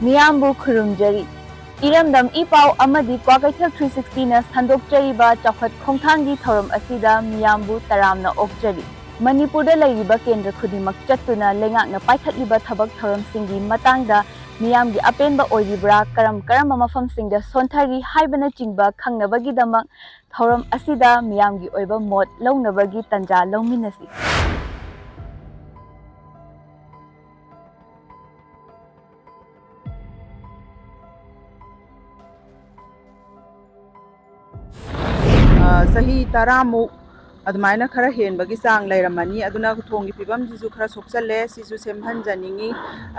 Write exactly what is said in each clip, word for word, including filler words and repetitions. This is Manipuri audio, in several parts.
ꯃꯤꯌꯥꯝꯕꯨ ꯈꯨꯔꯨꯝꯖꯔꯤ꯫ ꯏꯔꯝꯗꯝ ꯏ ꯄꯥꯎ ꯑꯃꯗꯤ ꯀ꯭ꯋꯥꯀꯩꯊꯦꯜ three sixtyꯅ ꯁꯟꯗꯣꯛꯆꯔꯤꯕ ꯆꯥꯎꯈꯠ ꯈꯣꯡꯊꯥꯡꯒꯤ ꯊꯧꯔꯝ ꯑꯁꯤꯗ ꯃꯤꯌꯥꯝꯕꯨ ꯇꯔꯥꯝꯅ ꯑꯣꯛꯆꯔꯤ꯫ ꯃꯅꯤꯄꯨꯔꯗ ꯂꯩꯔꯤꯕ ꯀꯦꯟꯗ꯭ꯔ ꯈꯨꯗꯤꯡꯃꯛ ꯆꯠꯇꯨꯅ ꯂꯩꯉꯥꯛꯅ ꯄꯥꯏꯈꯠꯂꯤꯕ ꯊꯕꯛ ꯊꯧꯔꯝꯁꯤꯡꯒꯤ ꯃꯇꯥꯡꯗ ꯃꯤꯌꯥꯝꯒꯤ ꯑꯄꯦꯟꯕ ꯑꯣꯏꯔꯤꯕ꯭ꯔꯥ, ꯀꯔꯝ ꯀꯔꯝꯕ ꯃꯐꯝꯁꯤꯡꯗ ꯁꯣꯟꯊꯔꯤ ꯍꯥꯏꯕꯅꯆꯤꯡꯕ ꯈꯪꯅꯕꯒꯤꯗꯃꯛ ꯊꯧꯔꯝ ꯑꯁꯤꯗ ꯃꯤꯌꯥꯝꯒꯤ ꯑꯣꯏꯕ ꯃꯣꯠ ꯂꯧꯅꯕꯒꯤ ꯇꯥꯟꯖꯥ ꯂꯧꯃꯤꯟꯅꯁꯤ꯫ ꯑ, ꯆꯍꯤ ꯇꯔꯥꯃꯨꯛ ꯑꯗꯨꯃꯥꯏꯅ ꯈꯔ ꯍꯦꯟꯕꯒꯤ ꯆꯥꯡ ꯂꯩꯔꯝꯃꯅꯤ꯫ ꯑꯗꯨꯅ ꯊꯣꯡꯒꯤ ꯐꯤꯕꯝꯁꯤꯁꯨ ꯈꯔ ꯁꯣꯛꯆꯜꯂꯦ, ꯁꯤꯁꯨ ꯁꯦꯝꯍꯟꯖꯅꯤꯡꯉꯤ꯫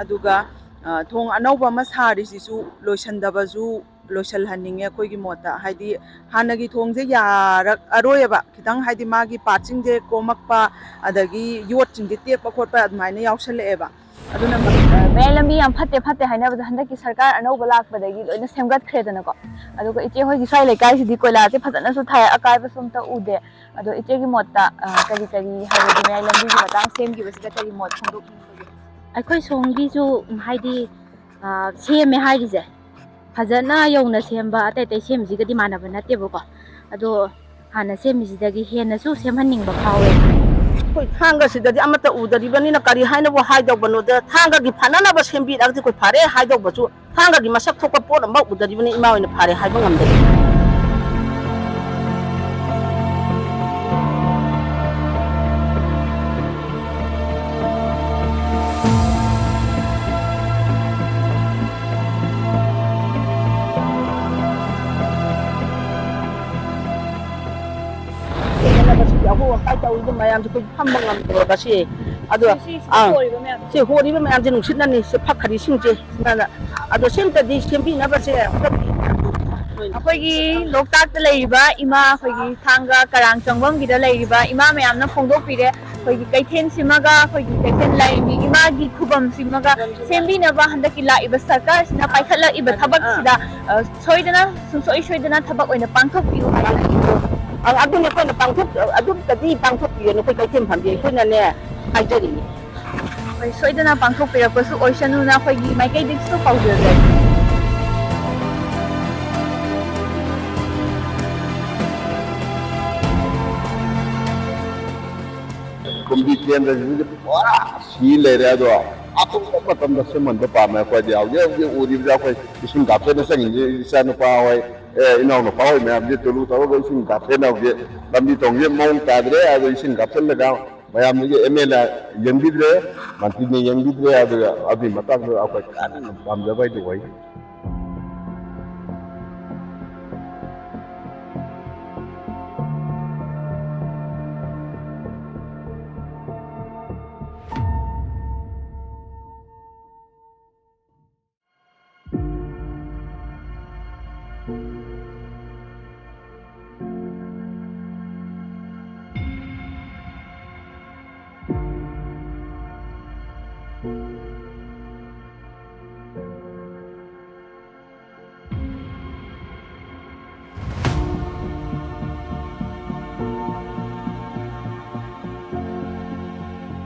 ꯑꯗꯨꯒ, ꯑ, ꯊꯣꯡ ꯑꯅꯧꯕ ꯑꯃ ꯁꯥꯔꯤꯁꯤꯁꯨ ꯂꯣꯏꯁꯟꯗꯕꯁꯨ ꯂꯣꯏꯁꯜꯍꯟꯅꯤꯡꯉꯦ ꯑꯩꯈꯣꯏꯒꯤ ꯃꯣꯠꯇ꯫ ꯍꯥꯏꯗꯤ ꯍꯥꯟꯅꯒꯤ ꯊꯣꯡꯁꯦ ꯌꯥꯔꯛꯑꯔꯣꯏꯕ, ꯈꯤꯇꯪ ꯍꯥꯏꯗꯤ ꯃꯥꯒꯤ ꯄꯥꯔꯠꯁꯤꯡꯁꯦ ꯀꯣꯝꯃꯛꯄ, ꯑꯗꯒꯤ ꯌꯣꯠꯁꯤꯡꯁꯦ ꯇꯦꯛꯄ ꯈꯣꯠꯄ ꯑꯗꯨꯃꯥꯏꯅ ꯌꯥꯎꯁꯜꯂꯛꯑꯦꯕ꯫ ꯑꯗꯨꯅ ꯃ- ꯑ, ꯃꯌꯥꯏ ꯂꯝꯕꯤ ꯌꯥꯝ ꯐꯠꯇꯦ ꯐꯠꯇꯦ ꯍꯥꯏꯅꯕꯗꯣ ꯍꯟꯗꯛꯀꯤ ꯁꯔꯀꯥꯔ ꯑꯅꯧꯕ ꯂꯥꯛꯄꯗꯒꯤ ꯂꯣꯏꯅ ꯁꯦꯝꯒꯠꯈ꯭ꯔꯦꯗꯅꯀꯣ꯫ ꯑꯗꯨꯒ ꯏꯆꯦ ꯍꯣꯏꯒꯤ ꯁ꯭ꯋꯥꯏ ꯂꯩꯀꯥꯏꯁꯤꯗꯤ ꯀꯣꯏꯂꯥꯁꯦ ꯐꯖꯅꯁꯨ ꯊꯥꯏ, ꯑꯀꯥꯏꯕꯁꯨ ꯑꯝꯇ ꯎꯗꯦ꯫ ꯑꯗꯣ ꯏꯆꯦꯒꯤ ꯃꯣꯠꯇ, ꯑ, ꯀꯔꯤ ꯀꯔꯤ ꯍꯥꯏꯕꯗꯤ ꯃꯌꯥꯏ ꯂꯝꯕꯤꯒꯤ ꯃꯇꯥꯡ ꯁꯦꯝꯈꯤꯕꯁꯤꯗ ꯀꯔꯤ ꯃꯣꯠ ꯐꯣꯡꯗꯣꯛꯅꯤꯡꯕꯒꯦ? ꯑꯩꯈꯣꯏ ꯁꯣꯝꯒꯤꯁꯨ ꯍꯥꯏꯗꯤ, ꯑ, ꯁꯦꯝꯃꯦ ꯍꯥꯏꯔꯤꯁꯦ ꯐꯖꯅ ꯌꯧꯅ ꯁꯦꯝꯕ ꯑꯇꯩ ꯑꯇꯩ ꯁꯦꯝꯁꯤꯒꯗꯤ ꯃꯥꯟꯅꯕ ꯅꯠꯇꯦꯕꯀꯣ꯫ ꯑꯗꯣ ꯍꯥꯟꯅ ꯁꯦꯝꯃꯤꯁꯤꯗꯒꯤ ꯍꯦꯟꯅꯁꯨ ꯁꯦꯝꯍꯟꯅꯤꯡꯕ ꯐꯥꯎꯋꯦ꯫ ꯑꯩꯈꯣꯏ ꯊꯥꯡꯒꯁꯤꯗꯗꯤ ꯑꯃꯠꯇ ꯎꯗꯔꯤꯕꯅꯤꯅ ꯀꯔꯤ ꯍꯥꯏꯅꯕꯨ ꯍꯥꯏꯗꯧꯕꯅꯣꯗ, ꯊꯥꯡꯒꯒꯤ ꯐꯅꯅꯕ ꯁꯦꯝꯕꯤꯔꯛꯑꯒꯗꯤ ꯑꯩꯈꯣꯏ ꯐꯔꯦ ꯍꯥꯏꯗꯧꯕꯁꯨ, ꯊꯥꯡꯒꯒꯤ ꯃꯁꯛ ꯊꯣꯛꯄ ꯄꯣꯠ ꯑꯃ ꯎꯗꯔꯤꯕꯅꯤ ꯏꯃꯥ ꯍꯣꯏꯅ ꯐꯔꯦ ꯍꯥꯏꯕ ꯉꯝꯗꯔꯤ꯫ ꯈꯦꯠꯅꯕꯁꯤꯗꯤ ꯑꯍꯣꯡ ꯑꯀꯥꯏ ꯇꯧꯔꯤꯕ ꯃꯌꯥꯝꯁꯦ ꯑꯩꯈꯣꯏ ꯐꯝꯕ ꯉꯝꯗ꯭ꯔꯦꯕ ꯁꯤ꯫ ꯑꯗꯣ, ꯁꯤ, ꯁꯤ ꯑꯥ, ꯍꯣꯔꯤꯕ ꯃꯌꯥꯝꯁꯦ? ꯁꯤ ꯍꯣꯔꯤꯕ ꯃꯌꯥꯝꯁꯦ ꯅꯨꯡꯁꯤꯠꯅꯅꯤ, ꯁꯤ ꯐꯛꯈꯔꯤꯁꯤꯡꯁꯦ ꯁꯤꯅꯅ꯫ ꯑꯗꯣ ꯁꯤꯝꯇꯗꯤ ꯁꯦꯝꯕꯤꯅꯕꯁꯦ ꯑꯝꯇꯗꯤ ꯑꯩꯈꯣꯏꯒꯤ ꯂꯣꯛꯇꯥꯛꯇ ꯂꯩꯔꯤꯕ ꯏꯃꯥ, ꯑꯩꯈꯣꯏꯒꯤ ꯊꯥꯡꯒ ꯀꯔꯥꯡ ꯆꯪꯐꯝꯒꯤꯗ ꯂꯩꯔꯤꯕ ꯏꯃꯥ ꯃꯌꯥꯝꯅ ꯐꯣꯡꯗꯣꯛꯄꯤꯔꯦ꯫ ꯑꯩꯈꯣꯏꯒꯤ ꯀꯩꯊꯦꯜꯁꯤꯃꯒ, ꯑꯩꯈꯣꯏꯒꯤ ꯀꯩꯊꯦꯜ ꯂꯥꯏꯔꯦꯝꯕꯤ ꯏꯃꯥꯒꯤ ꯈꯨꯕꯝꯁꯤꯃꯒ ꯁꯦꯝꯕꯤꯅꯕ ꯍꯟꯗꯛꯀꯤ ꯂꯥꯛꯏꯕ ꯁꯔꯀꯥꯔꯁꯤꯅ ꯄꯥꯏꯈꯠꯂꯛꯏꯕ ꯊꯕꯛꯁꯤꯗ, ꯑ, ꯁꯣꯏꯗꯅ, ꯁꯨꯡꯁꯣꯏ ꯁꯣꯏꯗꯅ ꯊꯕꯛ ꯑꯣꯏꯅ ꯄꯥꯡꯊꯣꯛꯄꯤꯌꯨ ꯍꯥꯏꯅ꯫ ꯑ, ꯑꯗꯨꯅꯤ ꯑꯩꯈꯣꯏꯅ ꯄꯥꯡꯊꯣꯛ-, ꯑꯗꯨꯝꯇꯗꯤ ꯄꯥꯡꯊꯣꯛꯄꯤꯌꯨ, ꯅꯈꯣꯏ ꯀꯩꯊꯦꯜ ꯐꯝꯕꯤ ꯑꯩꯈꯣꯏꯅꯅꯦ ꯍꯥꯏꯖꯔꯤꯅꯤ꯫ ꯑꯩꯈꯣꯏ ꯁꯣꯏꯗꯅ ꯄꯥꯡꯊꯣꯛꯄꯤꯔꯛꯄꯁꯨ ꯑꯣꯏꯁꯅꯨꯅ ꯑꯩꯈꯣꯏꯒꯤ ꯃꯥꯏꯀꯩꯗꯒꯤꯁꯨ ꯄꯥꯎꯖꯦꯜꯖꯔꯤ꯫ ꯐꯨꯝꯗꯤ ꯀꯦꯟꯗ꯭ꯔꯁꯤꯡꯁꯦ ꯄꯨꯔꯥ ꯁꯤ ꯂꯩꯔꯦ꯫ ꯑꯗꯣ ꯑꯊꯨꯕ ꯃꯇꯝꯗ ꯁꯦꯝꯍꯟꯕ ꯄꯥꯝꯃꯦ꯫ ꯑꯩꯈꯣꯏꯗꯤ ꯍꯧꯖꯤꯛ ꯍꯧꯖꯤꯛ ꯎꯔꯤꯕꯁꯦ ꯑꯩꯈꯣꯏ ꯏꯁꯤꯡ ꯀꯥꯞꯁꯦꯅ ꯆꯪꯉꯤꯁꯦ ꯏꯆꯥꯅꯨꯄꯥ ꯍꯣꯏ, ꯑꯦ, ꯏꯅꯥꯎꯅꯨꯄꯥ ꯍꯣꯏ ꯃꯌꯥꯝꯁꯦ ꯇꯨꯂꯨ ꯇꯧꯔꯒ ꯏꯁꯤꯡ ꯀꯥꯞꯁꯦꯅ ꯍꯧꯖꯤꯛ ꯂꯝꯕꯤ ꯊꯣꯡꯁꯦ ꯃꯑꯣꯡ ꯇꯥꯗ꯭ꯔꯦ꯫ ꯑꯗꯣ ꯏꯁꯤꯡ ꯀꯥꯞꯁꯤꯜꯂꯒ ꯃꯌꯥꯝꯗꯨꯒꯤ ꯑꯦꯝ ꯑꯦꯜ ꯑꯦ ꯌꯦꯡꯕꯤꯗ꯭ꯔꯦ, ꯃꯟꯇ꯭ꯔꯤꯅ ꯌꯦꯡꯕꯤꯗ꯭ꯔꯦ꯫ ꯑꯗꯨꯒ ꯑꯗꯨꯒꯤ ꯃꯇꯥꯡꯗ ꯑꯩꯈꯣꯏ ꯀꯟꯅ ꯄꯥꯝꯖꯕ ꯍꯥꯏꯗꯨ ꯑꯣꯏ꯫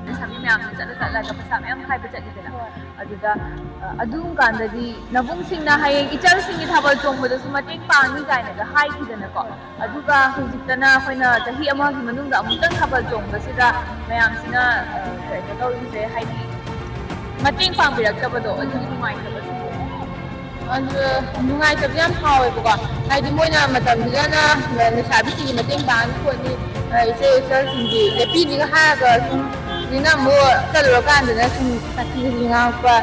ꯂꯩꯁꯥꯕꯤ ꯃꯌꯥꯝꯁꯦ ꯆꯠꯂ ꯆꯠꯂꯒ ꯄꯩꯁꯥ ꯃꯌꯥꯝ ꯈꯥꯏꯕ ꯆꯠꯂꯤꯗꯅ꯫ ꯍꯣꯏ꯫ ꯑꯗꯨꯗ, ꯑ, ꯑꯗꯨꯝ ꯀꯥꯟꯗꯗꯤ ꯅꯕꯨꯡꯁꯤꯡꯅ ꯍꯌꯦꯡ ꯏꯆꯜꯁꯤꯡꯒꯤ ꯊꯥꯕꯜ ꯆꯣꯡꯕꯗꯁꯨ ꯃꯇꯦꯡ ꯄꯥꯡꯅꯤ ꯀꯥꯏꯅꯒ ꯍꯥꯏꯈꯤꯗꯅꯀꯣ꯫ ꯍꯣꯏ꯫ ꯑꯗꯨꯒ ꯍꯧꯖꯤꯛꯇꯅ ꯑꯩꯈꯣꯏꯅ ꯆꯍꯤ ꯑꯃꯒꯤ ꯃꯅꯨꯡꯗ ꯑꯃꯨꯛꯇꯪ ꯊꯥꯕꯜ ꯆꯣꯡꯕꯁꯤꯗ ꯃꯌꯥꯝꯁꯤꯅ, ꯑ, ꯀꯩꯅꯣ ꯇꯧꯔꯤꯁꯦ, ꯍꯥꯏꯗꯤ ꯃꯇꯦꯡ ꯄꯥꯡꯕꯤꯔꯛꯇꯕꯗꯣ, ꯑꯗꯨꯒꯤ ꯅꯨꯡꯉꯥꯏꯇꯕꯁꯨ꯫ ꯑꯗꯨ ꯅꯨꯡꯉꯥꯏꯇꯕꯁꯨ ꯌꯥꯝ ꯐꯥꯎꯋꯦꯕꯀꯣ꯫ ꯍꯥꯏꯗꯤ ꯃꯣꯏꯅ ꯃꯇꯝꯗꯨꯗꯅ ꯂꯩꯁꯥꯕꯤꯁꯤꯡꯒꯤ ꯃꯇꯦꯡ ꯄꯥꯡꯅꯤ ꯈꯣꯠꯅꯤ, ꯑ, ꯏꯆꯦ ꯏꯆꯜꯁꯤꯡꯒꯤ ꯂꯦꯞꯄꯤꯅꯤꯒ ꯍꯥꯏꯔꯒ ꯁꯨꯝ ꯍꯧꯖꯤꯛꯅ ꯑꯃꯨꯛ ꯆꯠꯂꯨꯔꯀꯥꯟꯗꯅ ꯁꯨꯝ ꯁꯥꯊꯤ ꯁꯥꯊꯤ ꯉꯥꯡꯉꯛꯄ,